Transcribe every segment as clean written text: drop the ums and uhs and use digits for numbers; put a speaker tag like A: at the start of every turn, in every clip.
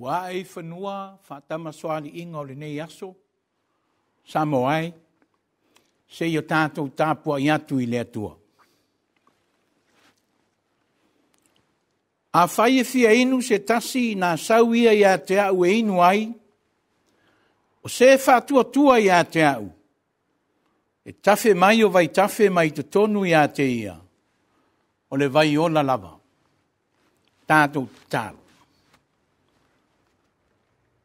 A: Ua ae i fanua faatamasoaliiga o lenei aso, Samoa e, se i o tatou tapuai atu i le Atua. Afai e fia inu se tasi, na sau ia ia te au e inu ai, o se faatuatua ia te au, e tafe mai o vaitafe mai totonu ia te ia, o le vai ola lava. Tatou tatalo.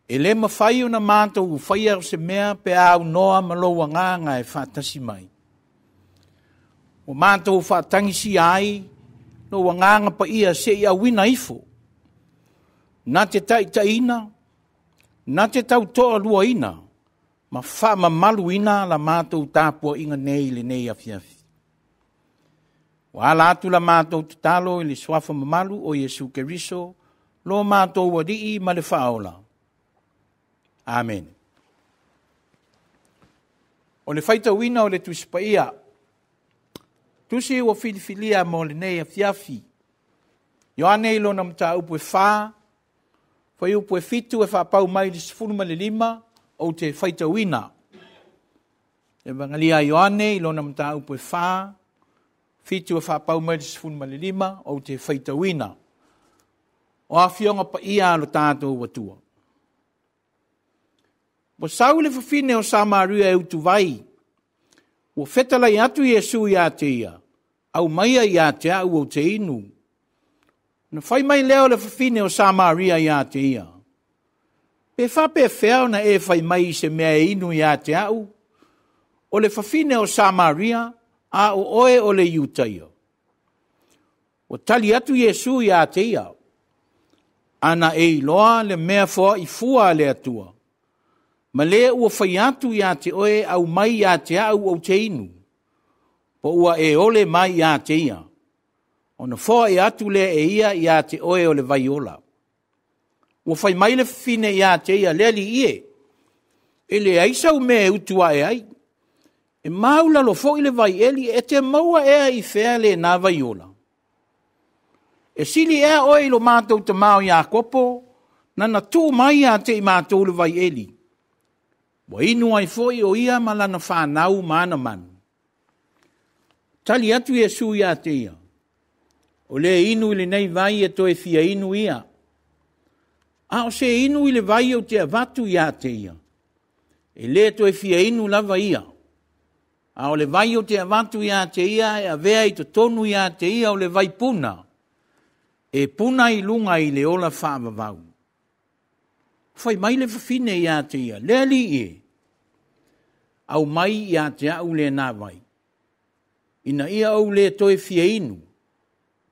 A: E le mafai ona matou faia o se mea pe a aunoa ma lou agaga e faatasi mai. Ua matou faatagisia ai lou agaga paia se i auina ifo, na te taitaiina, na te tautoaluaina ma faamamaluina la matou tapuaiga nei i lenei afiafi. Ua ala atu la matou tatalo i le suafa mamalu o Iesu Keriso, lo matou Alii ma le Faaola. Amene. O le faitauina o le Tusi Paia, tusi ua filifilia mo lenei afiafi, Ioane i lona mataupu e 4, fuaiupu e 7 e faapau mai i le 15, ou te faitauina. Evagalia a Ioane i lona mataupu e 4, 7 e faapau mai le 15, ou te faitauina. O afioga paia a lo tatou Atua. Ua sau le fafine o Samaria e utuvai, ua fetalai atu Iesu ia te ia, aumaia ia te au ou te inu. Na fai mai lea o le fafine o Samaria ia te ia, pe faapefea ona e fai mai i se mea e inu ia te au, o le fafine o Samaria, a o oe o le Iutaia. Ua tali atu Iesu ia te ia, ana e iloa le mea foai fua a le Atua, ma le ua fai atu ia te oe aumai ia te au ou te inu, po ua e ole mai ia te ia, ona foai atu lea e ia ia te oe o le vai ola. Ua fai mai le fafine ia te ia, le alii e, e leai sau mea e utu ae ai, e maulalo foi le vaieli, e te maua ea i fea lena vai ola. E sili ea oe i lo matou tamā o Iakopo, nana tuu mai ia te i matou le vaieli, ua inu ai foi o ia ma lana whanau ma ana manu. Tali atu Iesu ia te ia, o le inu i lenei vai e toe fia inu ia, a o se inu i le vai o te avatu ia te ia, e le toe fia inu lava ia, a o le vai o te avatu ia te ia e avea i totonu ia te ia o le vai puna, e puna i lunga i le ola faavavau. Fai mai le fafine ia te ia, le alii e, aumai ia te au lena vai, ina ia ou le toe fia inu,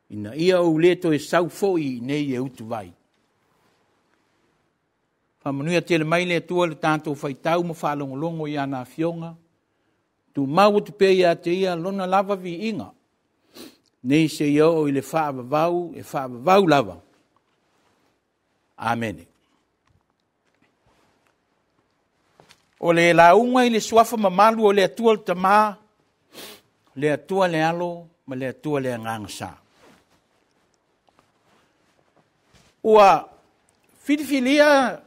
A: ina ia ou le toe sau foi i nei e utu vai. Faamanuia tele mai le Atua le tatou faitau ma faalogologo i ana afioga, tumau atu pea ia te ia lona lava viiga, nei se ia oo i le faavavau e faavavau lava. Amene. O le lauga i le suafa mamalu o le Atua le Tamā, le Atua le Alo ma le Atua le Agaga Sa. Ua filifilia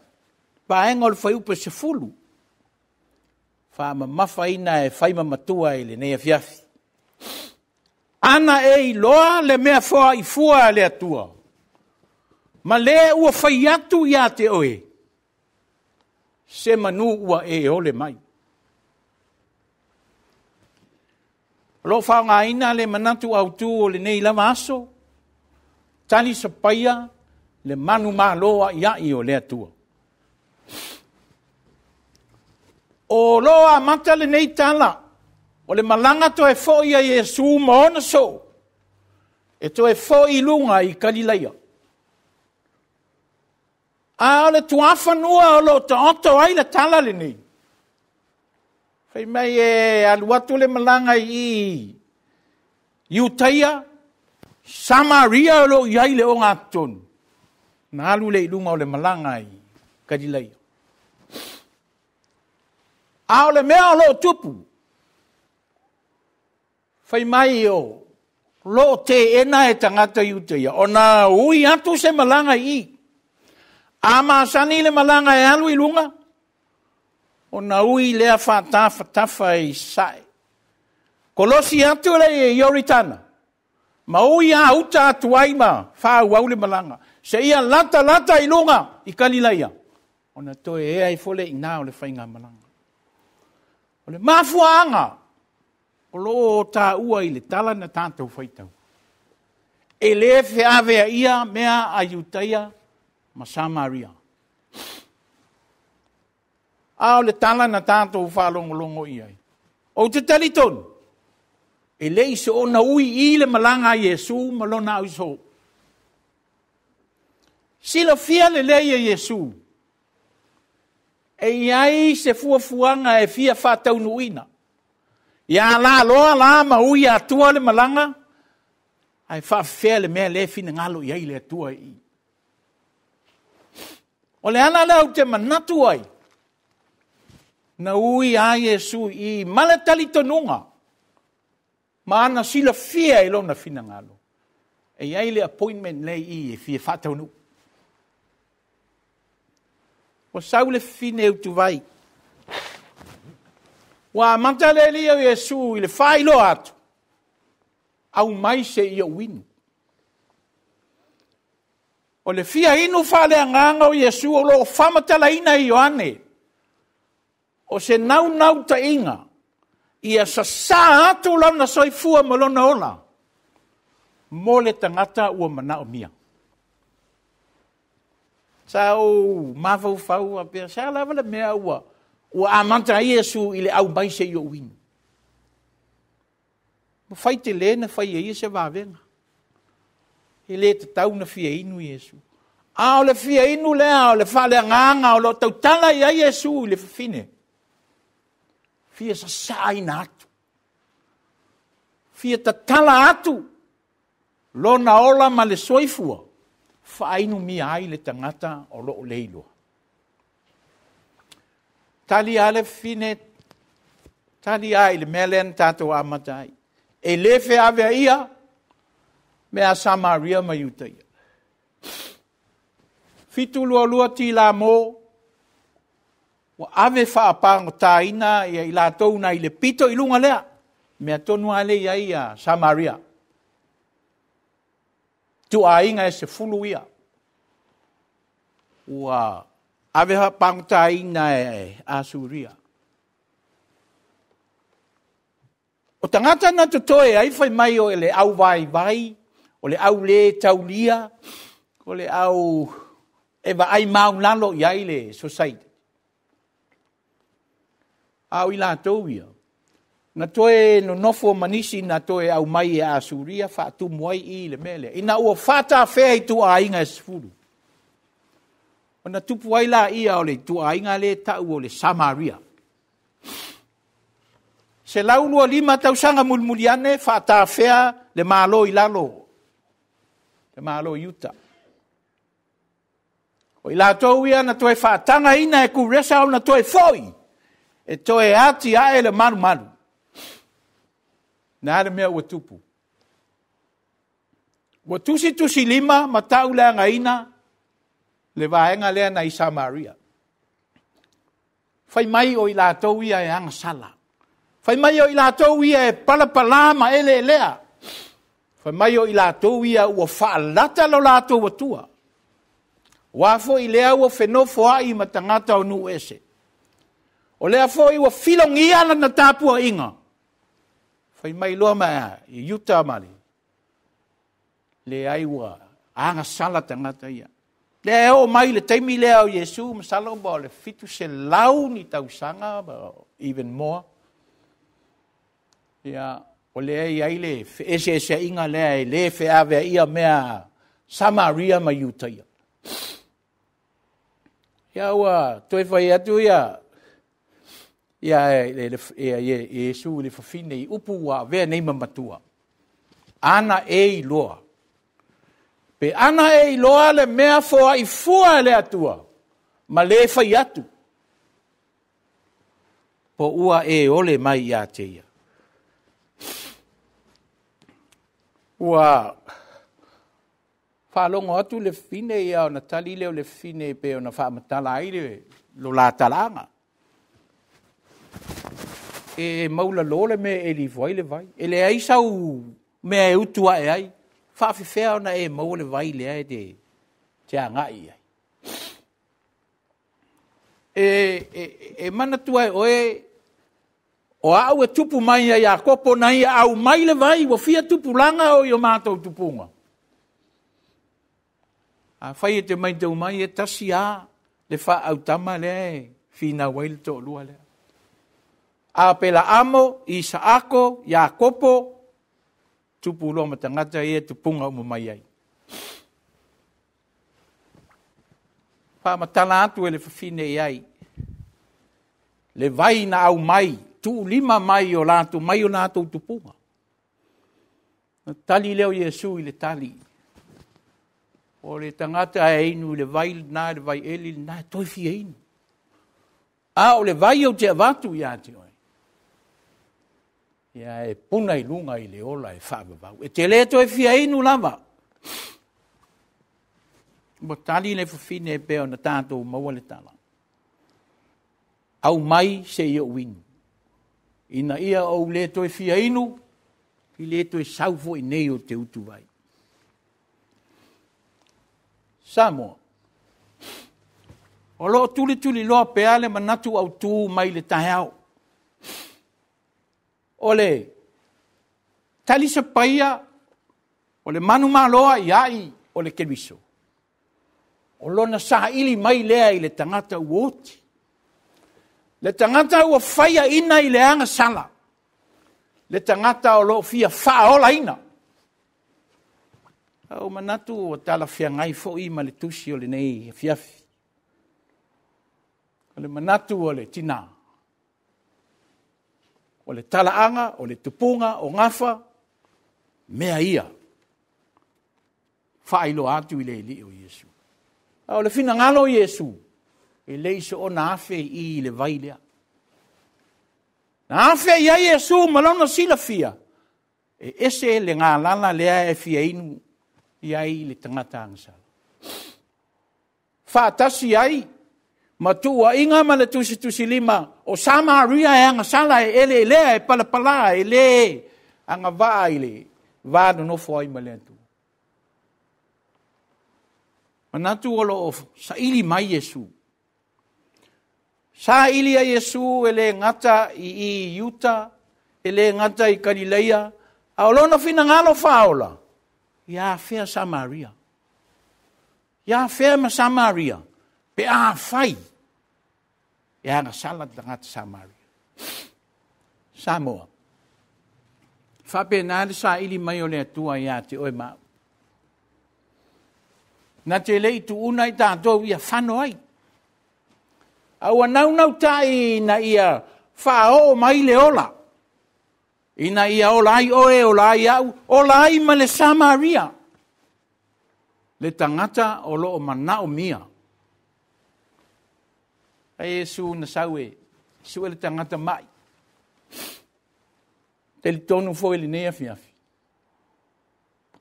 A: vaega o le fuaiupu e 10, faamamafaina e fai ma matua i lenei afiafi. Ana e iloa le mea foai fua a le Atua, ma le ua fai atu ia te oe, se manu ua e ole mai. O loo faaaogaina le manatu autu o lenei lava aso, tali sapaia le manu malo aiai o le Atua. O lo amata lenei tala, o le malaga toe foi a Iesu ma ona soo, e toe foi i luga i Kalilaia. A o le tuafanua o lo taoto ai le tala lenei. Fai mai e alu atu le malaga i Iutaia, Samaria o lo i ai le ogatotonu, na alu le i lunga o le malaga i Kalilaia. A o le mea o lo tupu, fai mai o lo teena e tagata Iutaia, ona ui atu se malaga i. A masani le malaga e alu i luga, ona ui lea faatafatafa i sasae. Kolosi atu le Ioritana, ma ui a uta atu ai ma faaauau le malaga, seia latalata i luga i Kalilaia, ona toe ea ifo lea i ina o le faigamalaga. O le mafuaaga o lo o taua i le tala na tatou faitau, e le feaveaia mea a Iutaia ma Samaria. A o le tala na tatou faalogologo i ai, ou te talitonu, e le i soona ui i le malaga a Iesu ma lona ausoo. Silafia lelei e Iesu, e i ai se fuafuaga e fia faataunuuina. Ia laloa la ma ui atua le malaga, ae faafefea le mea lea e finagalo i ai le Atua i i. O le ala lea ou te manatu ai, na ui a Iesu i i ma le talitonuga, ma ana silafia i lona finagalo, e i ai le appointment lea i i e fia faataunuu. Ua sau le fafine utuvai. Ua amata le alii o Iesu i le faailoa atu, aumai se i ou inu. O le fia inu faaleagaga o Iesu o lo o faamatalaina e Ioane, o se naunautaiga ia sasa atu lona soifua ma lona ola mo le tagata ua manaomia. Sa ou mafaufau faapea, se a lava le mea ua amata ai Iesu i le aumai se i ou inu. Ua fai tele na fai e ia se vavega. E le tatau ona fia inu Iesu. A o le fia inu lea o le faaleagaga o lo o tautala i ai Iesu i le fafine, fia sasaaina atu, fia tatala atu lona ola ma le soifua, faainumia ai le tagata o lo o le iloa. Tali a le fafine, tali a i le mea lea na tatou amata ai. E le feaveaia mea a Samaria ma Iutaia. 722 tila mo, ua ave faapagotaina ia i latou nai le pito i luga lea, mea tonu lava lea i ai ia Samaria. Tuaiga e 10 ia, ua ave faapagotaina e Asuria. O tagata na totoe ai fai mai o le au vaivai, o le au le taulia, o le au e vaai maulalo i ai le society. A o i latou ia, na toe nonofo ma nisi na toe aumai e Asuria faatumu ai i le mea lea, ina ua faatafea i tuaiga e 10. Ona tupu ai laia o le ituaiga lea e tau o le Samaria. 125 tausaga mulimuli ane faatafea le Malo i lalo, le Malo i Iuta. O i latou ia na toe faatagaina e Kuresa ona toe foi, e toe ati ae le malumalu. Na le mea ua tupu. Ua tusitusi lima ma tauleagaina le vaega lea nai Samaria. Fai mai o i latou ia e agasala. Fai mai o i latou ia e palapala ma eleelea. Fai mai o i latou ia ua faalata lo latou Atua. Ua foi lea ua fenofoai ma tagata o nuu ese. O lea foi ua filogia lana tapuaiga. Fai mai loa ma Iuta ma le leai ua agasala tagata ia. Lea e oo mai le taimi lea o Iesu, masalo po o le 700 ni tausaga, even more. Ia, o lea e i ai le feeseeseaiga lea e le feaveaia mea Samaria ma Iutaia. Ia ua toe fai atu ia Iesu i le fafine i upu ua avea nei ma matua. Ana e iloa. Pe ana e iloa le mea foai fua e le Atua, ma le fai atu, po ua e ole mai ia te ia. Ua Faalogo atu le fafine ia ona tali lea o le fafine e pei ona faamatala ai le lo la talaaga. E maulalo le mea e eli ifo ai le vai. E leai sau mea e utu ae ai. Faafefea ona e maua le vai lea e te agai i ai. E manatua e oe, o au e tupu mai ia Iakopo na ia aumai le vai ua fia tupulaga o i o matou tupuga. Afai e te matau mai, e tasi lava le faaautama lea e finau ai le toalua lea. Aperaamo, Isaako, Iakopo, tupu loa ma tagata ia tupuga uma mai ai. Faamatala atu e le fafine i ai, le vai na aumai, tuulima mai o latou, mai o latou tupuga. Na tali lea o Iesu i le tali, o le tagata e inu i le vai lena, le vai eli lena, e toe fia inu. A o le vai ou te avatu ia te oe, ia e puna i luga i le ola e faavavau. E te le toe fia inu lava. Ua tali le fafine e pei ona tatou maua le tala. Aumai se i ou inu. Ina ia ou le toe fia inu, i le toe sau foi nei o te utuvai. Samoa, o loo tulituliloa pea le manatu autu mai le taeao. O le talisapaia, o le manumaloa iai o le Keriso. O lona saili mai lea i le tagata ua oti. Le tagata ua faiaina i le agasala. Le tagata o loo fia faaolaina. Au manatu ua talafeagai foi ma le tusi o lenei afiafi. O le manatu o le tina, o le talaaga, o le tupuga, o gafa, mea ia faailoa atu i le alii o Iesu. A o le finagalo o Iesu, e le i soona afe i i le vai lea. Na afe i ai Iesu ma lona silafia, e ese le galala lea e fia inu i ai le tagata agasala. Faatasi ai ma tuuaiga ma le tusitusilima o Samaria e agasala e eleelea e palapala e le agavaa i le va nonofo ai ma le Atua. Manatu o loo saili mai Iesu. Saili a Iesu e le gata i Iuta, e le gata i Galileia, a o lona finagalo faaola, ia afea Samaria. Ia afea ma Samaria, pe afai e agasala le tagata Samaria. Samoa, faapena le saili mai o le Atua ia te oe ma au. Na te lei tuuna i tatou ia fano ai. A ua naunautai ina ia faaoo mai le ola. Ina ia ola ai oe, ola ai au, ola ai ma le Samaria. Le tagata o loo manaomia. Ai Iesu na sau e sue le tagata mai. Talitonu foi lenei afiafi.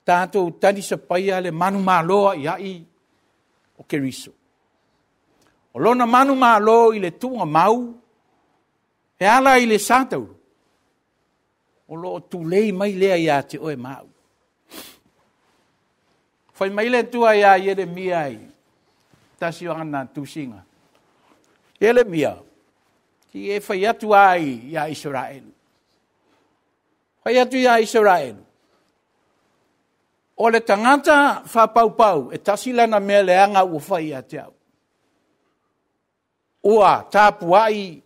A: Tatou talisapaia le manumaloa iai o Keriso. O lona manumalo i le tuugamau, e ala i le satauro, o loo tulei mai lea ia te oe ma au. Fai mai le Atua ia Ieremia i tasi o ana tusiga. Ieremia, ti e fai atu ai ia Israelu. Fai atu ia Israelu. O le tagata whapaupau, e tasi lana mea leaga ua fai ia te au. Ua tapuai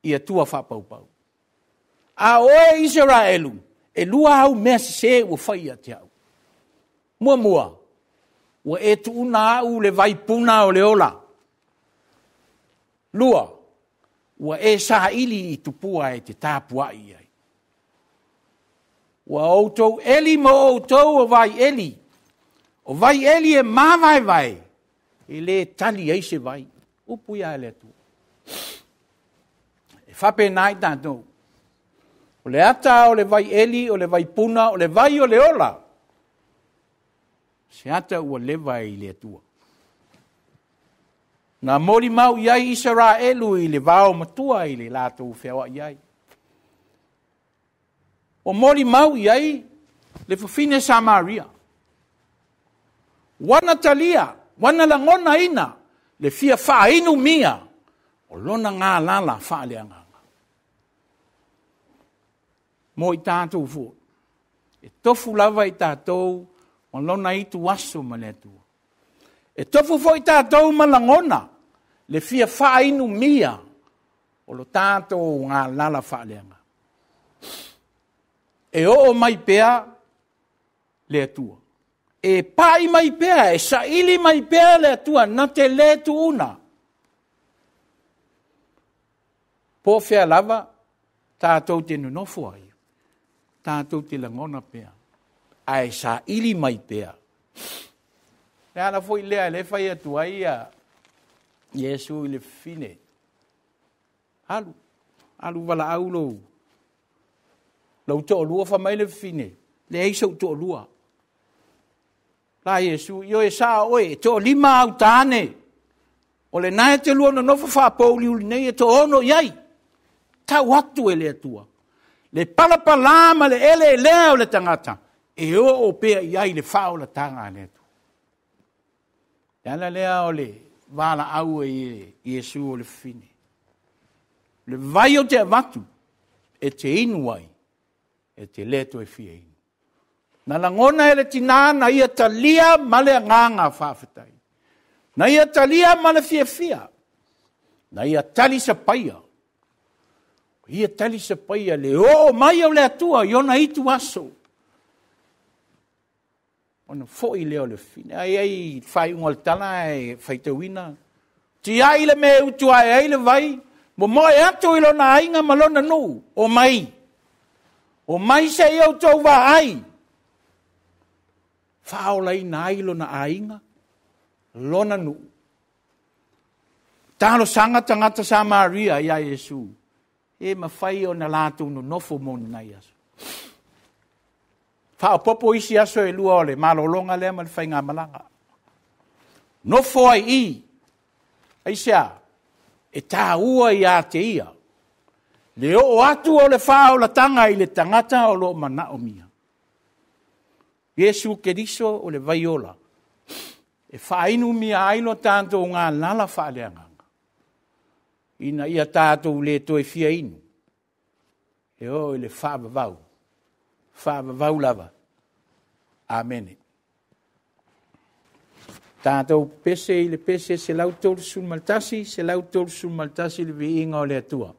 A: ia tua whapaupau. A oe Israelu, e lua au mea sese ua fai ia te au. Mua mua, ua e tuuna au le vaipuna o le ola. Lua, ua e saili i tupua e te tapuai ai. Ua outou eli ma outou o vai eli. O vai eli e mavaevae, e le tali ai se vai. Upu ia le Atua. E faapena i tatou. O le ata o le vai eli, o le vai puna, o le vai o le ola. Se ata ua leva ai i le Atua. Na molimau i ai Isaraelu i le vao matua i le latou feaoai ai. Ua molimau i ai le fafine Samaria. Ua na talia, ua na lagonaina le fia faainumia o lona galala faaleagaga. Mo i tatou foi, e tofu lava i tatou ma lona itu aso ma le Atua. E tofu foi tatou ma lagona le fia faainumia o lo tatou galala faaleagaga. E oo mai pea le Atua, e pai mai pea, e saili mai pea le Atua na te le tuuna. Po o fea lava tatou te nonofo ai, tatou te lagona pea, ae saili mai pea. Le ala foi lea e fai atu ai ia Iesu i le fafine, alu, alu valaau lou toalua, fai mai le fafine, leai sou toalua. La Iesu, ioe sao oe, e toalima au tane, o lena e te lua nonofo faapouliuli nei e toaono i ai. Tau atu e le Atua le palapala ma le eleelea o le tagata, e oo pea i ai le faaolataga a le Atua. Le ala lea o le valaau e Iesu o le fafine. Le vai ou te avatu, e te inu ai, e te le toe fia inu. Na lagona e le tina na ia talia ma le agaga faafetai. Na ia talia ma le fiafia. Na ia talisapaia. Ia talisapaia le oo mai o le Atua i ona itu aso. Ona foi lea o le fafine. Ai ai faaiuga o le tala e faitauina. Tiai le mea e utu ae ai le vai, momoe atu i lona aiga ma lona nuu, omai. Omai se i outou vaai. Faaolaina ai lona aiga, lona nuu. Talosaga tagata Samaria ia Iesu, e mafai ona latou nonofo mo ni nai aso. Faaopoopo isi aso e lua o le malologa lea ma le faigamalaga. Nofo ai i, aisea, e taua ia te ia le oo atu o le faaolataga i le tagata o lo o manaomia. Iesu Keriso o le vaiola, e faainumia ai lo tatou galala faaleagaga, ina ia tatou le toe fia inu, e oo i le faavavau, faavavau lava. Amene. Tatou pese i le pese 131, 131 le viiga o le Atua.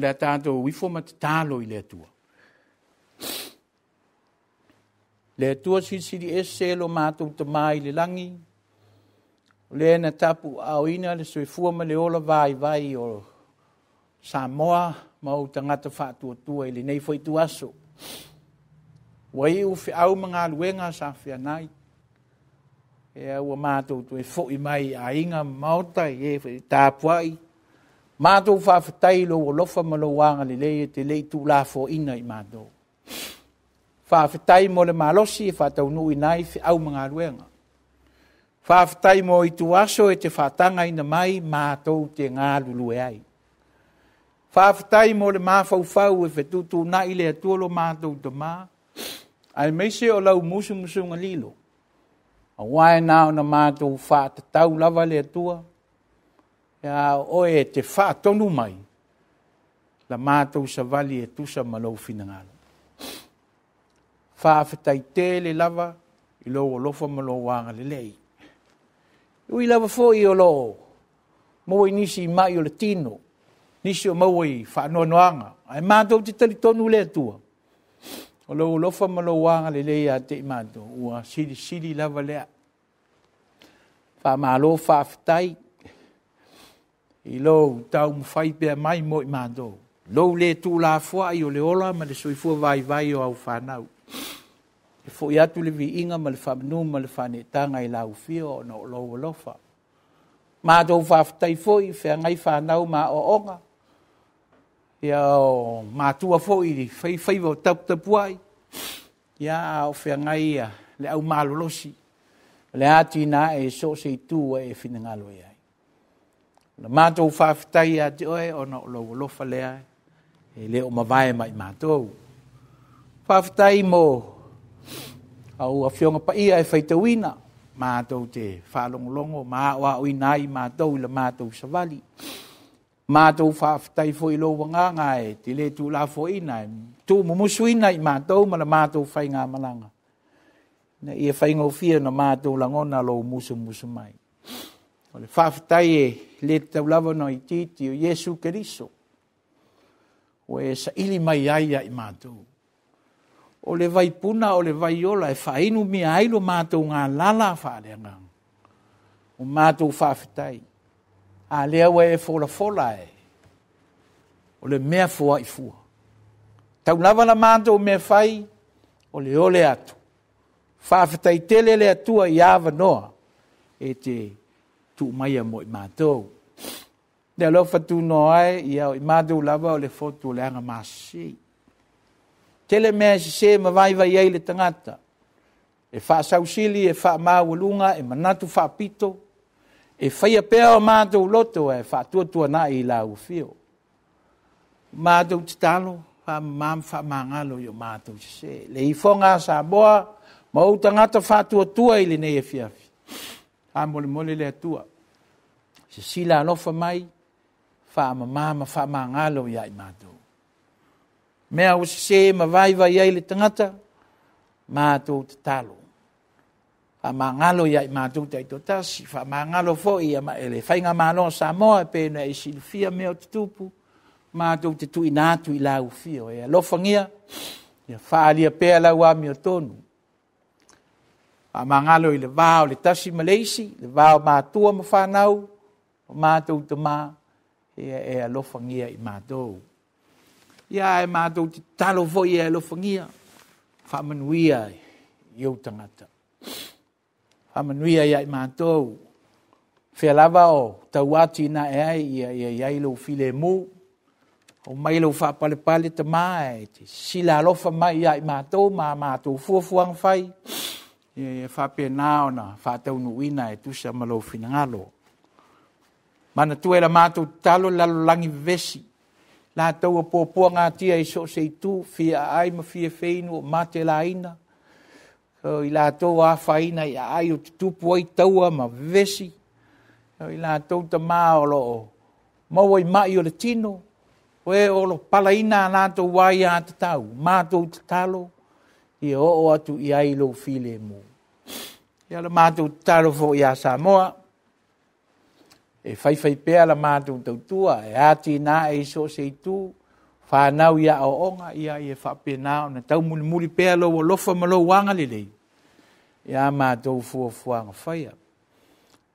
A: le a tatou ifo ma tatalo i le Atua. Le Atua Silisili Ese lo matou Tama i le lagi, o lea na tapuaaoina le soifua ma le ola vaivai o Samoa ma ou tagata faatuatua i lenei foi ituaso. Ua iu feau ma galuega sa feagai, ia ua matou toe foi mai i aiga ma maota e tapuai, matou faafetai i lou alofa ma lou agalelei e te le i tuulafoaiina i matou. Faafetai mo le malosi e faataunuuina ai feau ma galuega. Faafetai mo ituaso e te faatagaina mai matou te galulue ai. Faafetai mo le mafaufau e fetuutuunai le Atua lo matou Tama, aemaise o lau musumusuga lilo, aua e na ona matou faatatau lava le Atua, a o oe e te faatonu mai la matou savali e tusa ma lou finagalo. Faafetai tele lava i lou alofa ma lou agalelei. E ui lava foi o lo o maua i nisi i mai o le tino, nisi o maua i faanoanoaga, ae matou te talitonu le Atua, o lou alofa ma lou agalelei ia te i matou, ua silisili lava lea. Faamalo faafetai i lou taumafai pea mai mo i matou, lou le tuulafoai o le ola ma le soifua vaivai o au fanau. E foi atu le viiga ma le faamanu ma le faaneetaga i lau afio ona o lou alofa. Matou faafetai foi, feagai fanau ma aoaoga, ia o matua foi i fai faiva o taputapuai, ia a o feagai le au malolosi, o le atinae i so o se itu ua e finagalo i ai. Na matou faafetai ia te oe ona o lou alofa lea e le o mavae ma i matou. Faafetai mo au Afioga Paia e faitauina, matou te faalogologo ma aoaoina ai matou i la matou savali. Matou faafetai foi i lou agaga e te le tuulafoaiina, e tuumumusuina i matou ma la matou faigamalaga, ina ia faigofie ona matou lagona lou musumusu mai. O le faafetai e le tatau lava ona itiiti o Iesu Keriso, ua e saili mai ai ia i matou. O le vaipuna o le vaiola e faainumia ai lo matou galala faaleagaga. O matou faafetai, a lea ua e folafola e, o le mea foai fua. Tau lava la matou mea fai, o le ole atu. Faafetai tele le Atua i avanoa e te tuu maia mo i matou. Le alofa tunoa e, ia o i matou lava o le fotu o le agamasese. Tele mea e sese ma vaivai ai le tagata, e faasausili, e faamaualuga, e manatu faapito, e faia pea o matou loto e faatuatuanai i lau afio. Matou tatalo, faamama ma faamagalo i o matou sese. Le ifoga a Samoa ma ou tagata faatuatua i lenei afiafi, faamolemole le Atua, sisila alofa mai, faamama ma faamagalo ia i matou. Mea ua sese ma vaivai ai le tagata, matou tatalo, faamagalo ia i matou taitoatasi, faamagalo foi e le faigamalo a Samoa e pei ona e silafia mea o tutupu, matou te tuuina atu i lau afio e alofagia, ia faaalia pea lau amiotonu. Faamagalo i le va o le tasi ma le isi, le va o matua ma fanau, o matou tama, ia e alofagia i matou. Ia ae matou te tatalo foi e alofagia, faamanuia i ou tagata. Faamanuia ia i matou, fea lava o tauatinae ai, ia i ai lou filemu, aumai lou faapalepale Tama e te sisila alofa mai ia i matou ma a matou fuafuaga fai, ia faapena ona faataunuuina e tusa ma lou finagalo. Manatua e la matou tatalo le lalolagi vevesi, latou ua puapuagatia i so o se itu, fia aai ma fia feinu o matelaina, o i latou ua afaina i aai o tutupu ai taua ma vevesi, o i latou tama o lo o maua i mai o le tino, o e o lo o palaina a latou aiatatau, matou tatalo ia oo atu i ai lou filemu. Ia o le matou tatalo foi ia Samoa, e faifai pea la matou tautua e atinae i so o se itu. fanau i aoaoga, ia ia faapena ona taumulimuli pea lou alofa ma lou agalelei ia matou fuafuaga faia.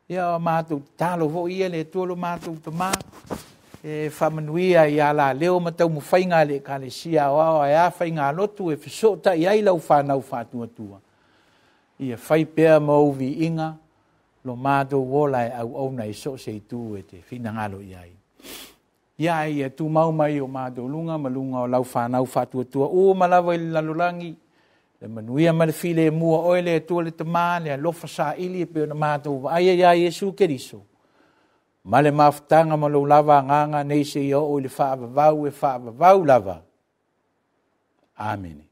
A: Ia o matou tatalo foi ia le Atua lo matou Tama, e faamanuia i alaleo ma taumafaiga a le Ekalesia Aoao ae a faigalotu e fesootai ai lau fanau faatuatua, ia fai pea ma ou viiga lo matou ola e auauna i so o se itu e te finagalo i ai. Ia, a ia tumau mai i o matou luga ma luga o lau fanau faatuatua uma lava i le lalolagi, le manuia ma le filemu a oe le Atua le Tama, le alofa saili e pei ona matou vaaia ia Iesu Keriso, ma le mafutaga ma lou lava Agaga nei seia oo i le faavavau e faavavau lava. Amene.